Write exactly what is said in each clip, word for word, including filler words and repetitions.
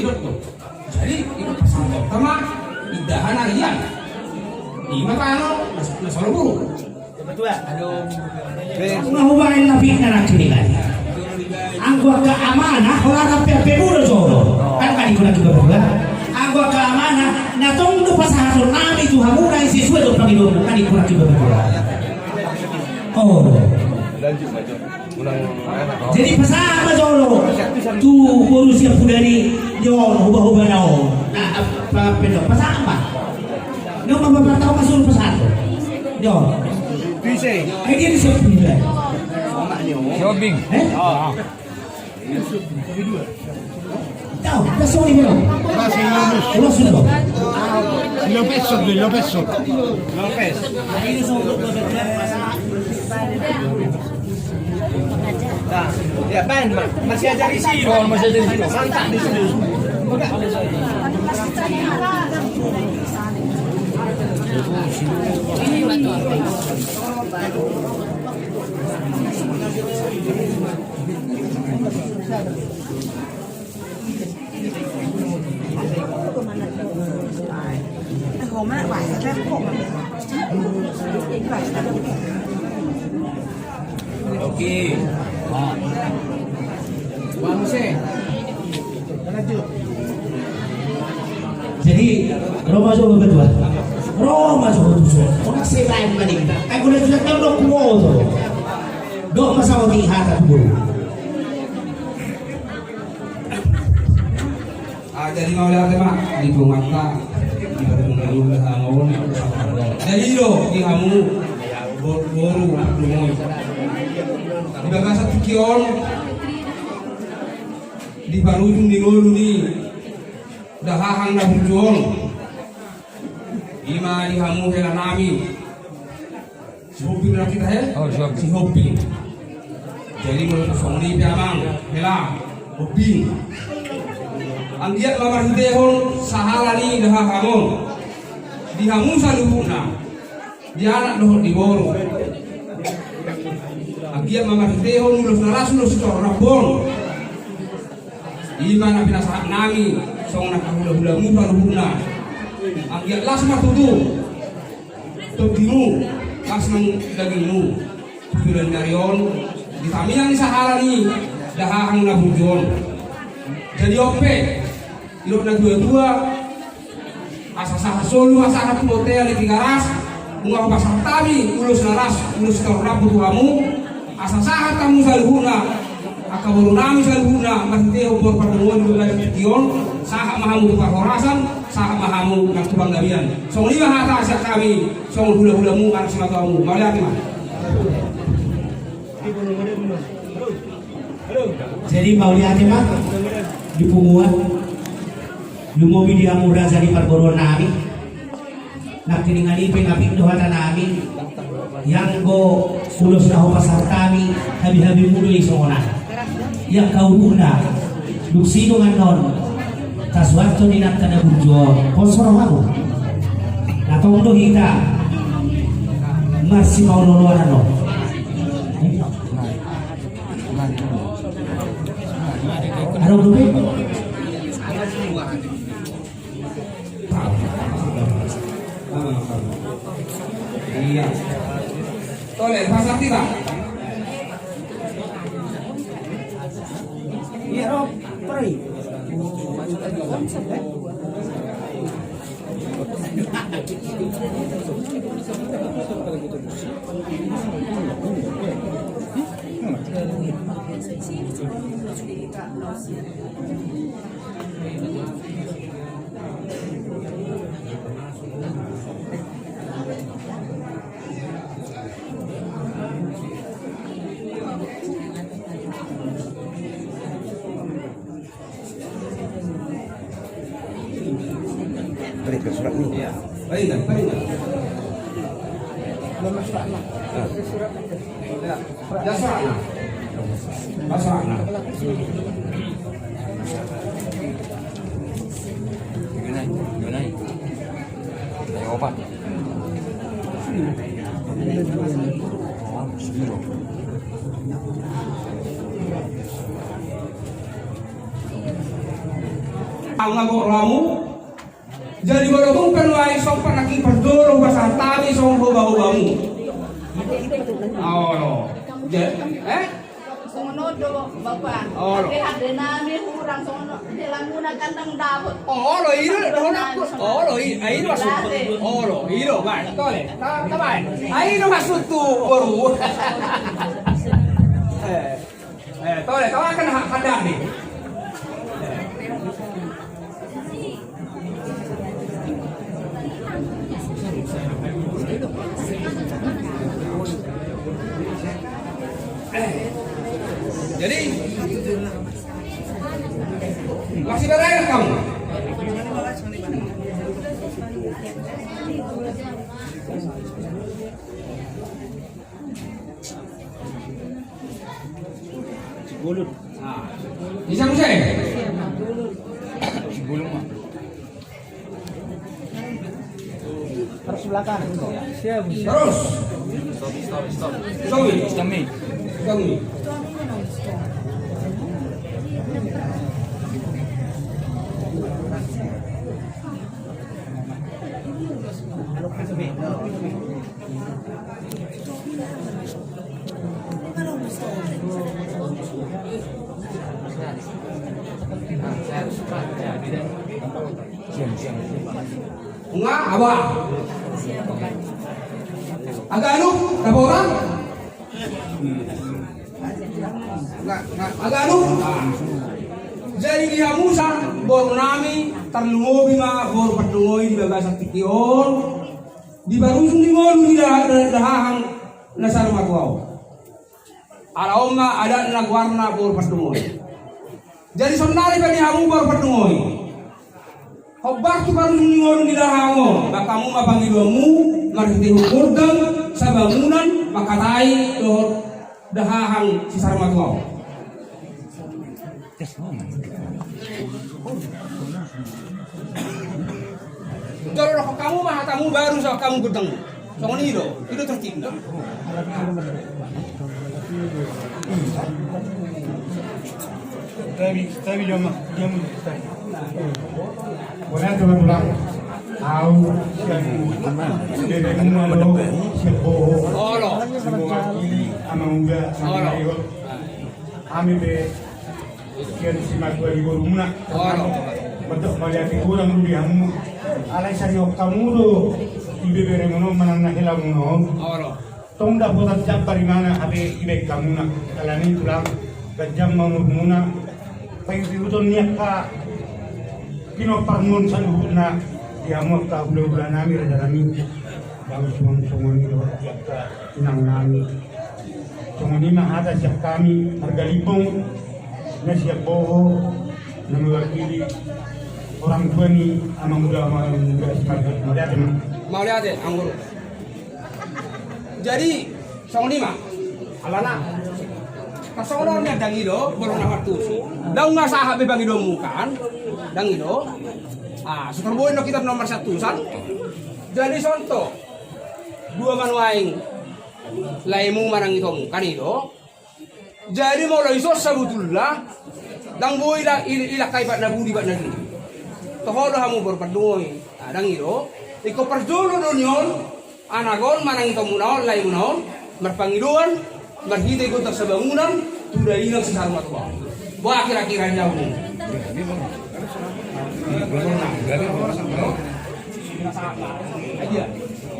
Idok do. Jadi, idok pasahaton ta ma indahan arian. Ima tano, na, na solobu. Nga hubaen na pinta nangkin i kan. Anggo angka amanah, holan rampe-rampe muna jolo. Kan kan ikut lagi berdua. Anggo angka amanah, na tong do pasahaton nami tu hamuna i sesuai do pangidoanmu, kan ikut lagi berdua. Oh. Jadi pasahat ma jolo tu boru sian puda ni on, huba-huba na on. Na, apa, apa, pasahat ma. Nunga ma bapak tahu masuk pasahat. Yo. Ai dia di sian puda. Shopping. Eh? Tahu, masuk ni belum. Masuk ni belum. Masuk ni belum. Lo peso, lo peso. Lo peso. Nah, ya, baen, Mak. Masih aja di sini. Oh, masih aja di sini. Santai di sini. Oke. Jadi, ro ma jo bapak tua. Ro ma jo bapak tua. Kau nak sebaik mana? Aku dah sudah tahu dok kumoto. Dok masa mau di hata tu. Ah, jadi mauliate ma di punguanta, di punguanta. Jadi do di hamu bo-, boru, boru. Di bagasan tingki on, di parujung ni ngolu ni dahahang na burju on. Ima di hamu hela nami. Sihombing na hita he? Oh, Sihombing. Sihombing. Jadi molo songon i pe amang, hela, hobi. Anggiat ma marhitehon sahala ni dahahang on di hamu saluhutna, di anak dohot di boru. Anggiat ma marhitehon ulos na las, ulos sitorop on. I ma na pinasahat nami songon angka hulahulamu saluhutna. Anggiat las ma tutu tondimu, las nang dagingmu. Sudah ni ari on di tamiang sahala ni dahahang na burju on. Jadi on pe, didok natuatua, asa sahat solu ma sahat tu bontean di Tigaras. Nunga hupasahat hami ulos na las, ulos sitorop rambu tu hamu, asa sahat hamu saluhutna, angka boru nami saluhutna, marhitehon boru pardongan di bagasan tingki on, sahat ma hamu tu parhorasan, sahat ma hamu nang tu panggabean. Songon i ma hata sian hami, songon hulahulamu, anak simatuamu. Mauliate ma. Jadi mauliate ma di punguan, lumobi di hamu raja ni parboruon nami. Nangkiningan i pe na pit do hata nami. Ianggo ulos na hupasahat hami, habihabimu do i songon on. Ianggo uruhutna, dung sidung annon, tasuanhon inanta na burju on, pos ma rohamu. Na tong do hita marsipaolooloan annon. Adong dope? Iya. Tole, pasang tiga. Iya, Rob. Pergi. Berikan surat ni. Iya. Berikan, berikan. Nomor surat ni. Ah. Iya. Ya, surat ni. Surat ni. Gimana? Gimana? Ayo, Pak. Au na gok rohamu. Jadi molo dung pe nuaeng sompat nangkin pardoro hupasahat hami songon hobahobamu. Olo. Ja-, eh? Songon on do, Bapa. Olo. H D nami hurang songon on. Helamuna kan ndang dapot. Olo, i do, olo, i, i do maksudhu. Olo, i do, baen. Tole, ta-, tabaen. Ai, i do maksudhu, boru. Eh. Eh, tole, tabaen kan ha-, hadir ni. Jadi, masih berayat kamu? Bisa, bisa. Terus belakang. Terus. Stop, stop, stop. Stop. Stop. Nga, aba. Agak anu, dapotan. Agak anu. Jadi di hamu sa, boru nami, tarlumobi ma boru pardongan i di bagasan tingki on, di parujung ni ngolu ni da-, da-, dahahang na saur matua on. Ala on ma adatna goarna boru pardongan i. Jadi saonari pe di hamu boru pardongan i, hombar tu parujung ni ngolu ni dahahang on, bahen hamu ma pangidoanmu marhitehon gondang, sabangunan, mangkatai dohot Dahahang si Sarmatua on. Jolo dokkon hamu ma hatamu baru so hamu gondang. Songon i do, i do tertibna. Tapi, tapi dia mah, dia mah, tapi. Bona tu tulang. Au, sian, bebemuna do, sian Boho. Olo. Mewakili Amang Uda, Amang Uda. Hami pe sian simatua di borumuna. Olo. Mauliate godang do di hamu. Alai sari hamu do di beberemuna on manang na helamuna on. Olo. Tong dapotan jambar imana hape dibaen hamuna. Alani tulang, ganjang ma umurmuna. Paihuthon ni angka pinomparmuna saluhutna di hamu angka hulahula nami, raja nami. Laos songon, songon i dohot di angka inang nami. Songon i ma hata sian hami marga Limbong na sian Boho na mewakili orang tua ni Amang Uda, Amang Uda Simanjot. Mauliate ma. Mauliate, Amang Guru. Jadi songon i ma alana. Pas songon on nian dang i do, borngin na martusi. Dang nunga sahat be pangidoanmu kan. Dang i do. Ah, so tar boi do hita na marsiantusan. Jadi songon i do. Dua ma nuaeng laemu manang itomu kan i do. Jadi molo ison sabutulna, dang boi ila, ila, ila kai bat na budi bat na duri. Toho do hamu boru pandungoi. Ah, dang i do. Ingkon parjolo do nion, anagon manang itomuna on, laemuna on, marpangidoan, marhite gondang sabangunan, tu dainang si Sarmatua. Boha kira-kira ni au ni.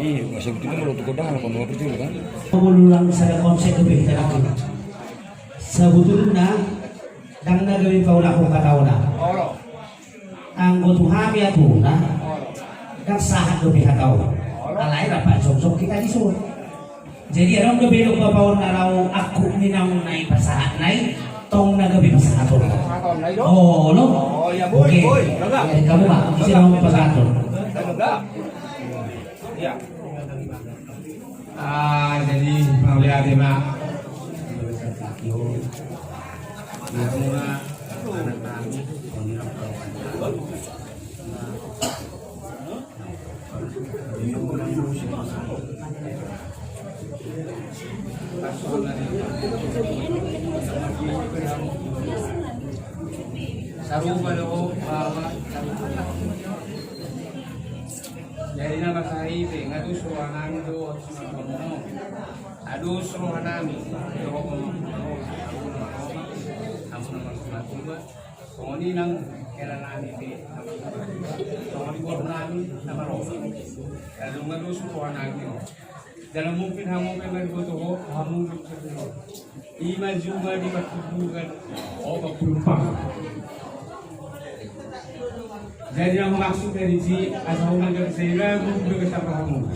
Iya, masa betul molo tu gondang, apa mau parjolo kan? Ulang sada konsep lebih terakhir. Sabutulna, dang na gabe paulahon hataona. Anggo tu hami atuna, dang sahat dope hataon. Alai rap jongjong hita dison. Jadi adong dope do bapaon na laho angkup ni naung na i pasahatna i, tong na gabe pasahaton. Olo. Oke. Jadi hamu ma, ise naung pasahaton. Ah, jadi mauliate ma. Sarupa do, Bapak. Jadi na masa i pe, nga dos rohanami do, dos rohanami. Songon i nang hela nami pe, songon i boru nami na marroha. Lalu nga dos rohanami. Jala mungkin hamu pe manggohi hamu. I ma juma di partuburan opat pulu pang. Jadi na maksud dari si asa unang dari sehingga guru juga sapa hamu.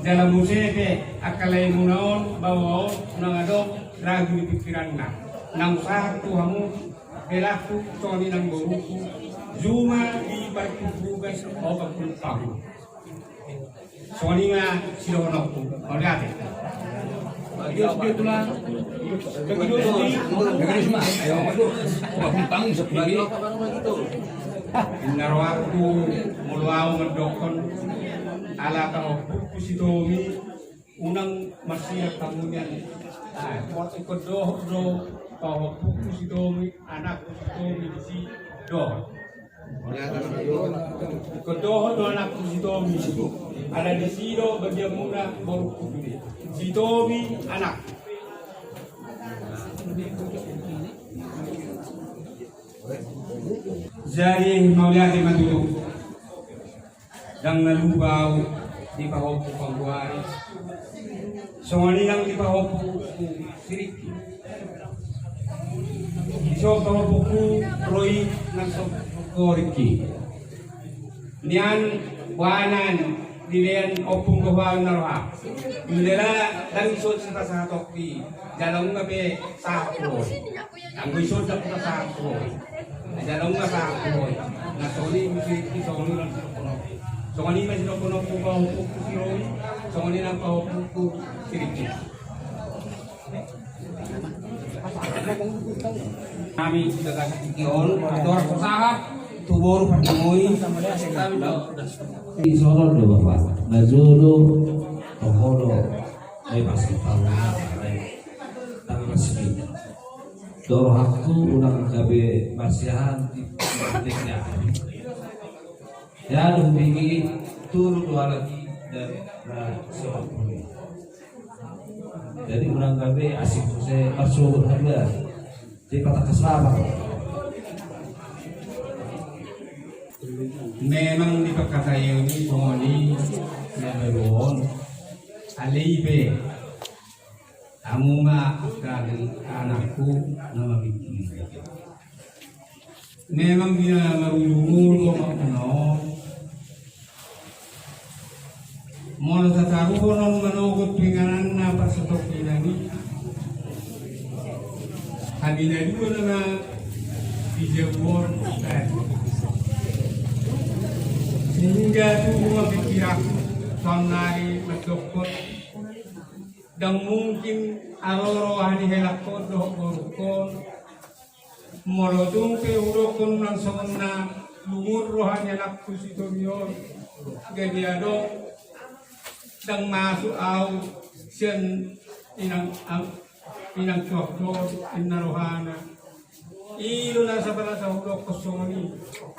Jala muse pe angka laemuna on, baoa on, unang adong ragu di pikiranna. Nang sahat tu hamu, helaku, songon i nang boruku, juma di partuburan opat pulu pang. Songon i ma sidohononku. Mauliate. Bagidos dia tulang. Bagidos di. Bagidos ma. Ayo, bagidos. Bagidos ma. Inna rohakku molo au mandokkon ala pahompuku si Tomi unang marsiak hamu nian. Ah, ingkon dohot do pahompuku si Tomi, anakku si Tomi disi dohot. Ingkon dohot do anakku si Tomi. Ala disi do bagianmuna boruku sude. Si Tomi anak. Jadi mauliate ma tutu. Dang na lupa au di pahompu pangguari. Songon i nang di pahompu si Riki. Di son pahompuku Roy nang son Riki. Nian boanan dilean ompung dohoan na roha. Dilela dang ison sipasahatonki. Jala nunga pe sahat tu Roy. Anggo ison dang pasahat tu Roy. Jala nunga sahat tu Roy. Na songon i muse di songon i nang sidohononku. Songon i ma sidohononku pahompuku si Roy. Songon i nang pahompuku si Riki. Hami gagas tingki on, andorang so sahat tu boru parjolo i. Di sonon do Bapa, na jolo toho do. Ai pasti tahu na. Tanggal segitu. Doro hakku unang gabe marsiahan di. Ya, dong bigi turu dua lagi dan, nah, siapa pun. Jadi unang gabe asing saya masuk kedua. Di patah keselamat. Memang di pangkataion i songon i na baru on. Alai pe. Hamu ma angka anakku na mamingkiri. Memang di na marujung ulu ma on. Molo tataruhon on manogot tu inganan na parsatongkinan i. Hami na dua nama di jabu on. Sehingga tubu ma pikiranku saonnari mandokkon. Ndang mungkin aro roha ni helangkon dohot borungkon. Molo tung pe hudokkon unang songon na lungun roha ni anakku si Tomi on. Gabe adong ndang masuk au sian inang, am-, inang tuak on, inna rohana. I do na sabalasa hudokkon songon i.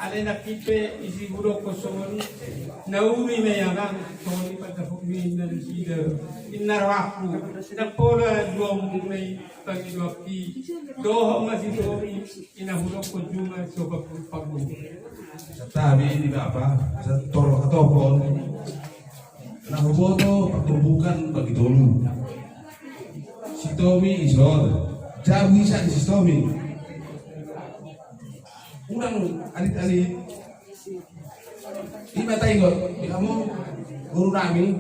Alai nangkin pe isi hudokkon songon i. Na uli ma i abang songon i pandapotmi na nasida. Inna rohangku. Ndang pola juaonmuna i pangidoanki. Dohot ma si Tomi i na hudokkon juma so panggung. Santabi di bapa, asa torop hatopon. Na huboto partumbukan bagi tolu. Si Tomi ison, jabu ison si Tomi. Unang alit-alit. Ima taingot, di hamu boru nami,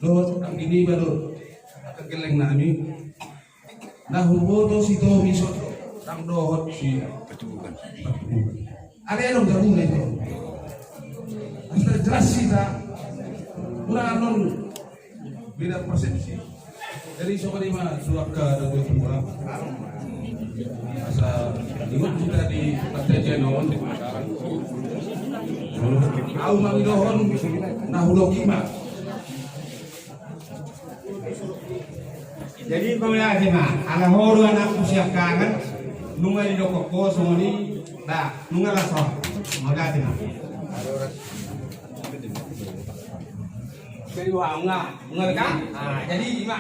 dohot anggi niba dohot angka gelleng nami. Na huboto si Tomi ison, ndang dohot si Patubukan. Alai adong jabuna ison. Asa jelas hita. Unang annon beda persepsi. Jadi songon i ma tu angka datu tua. Asa ingot hita di partajian on. Au mangidohon na hudok i ma. Jadi mauliate ma, ala ho do anakku siangkangan, nunga didokkon ho songon i, ba, nunga las ho. Mauliate ma. Jadi wah, nunga, nunga kan? Ah, jadi ima.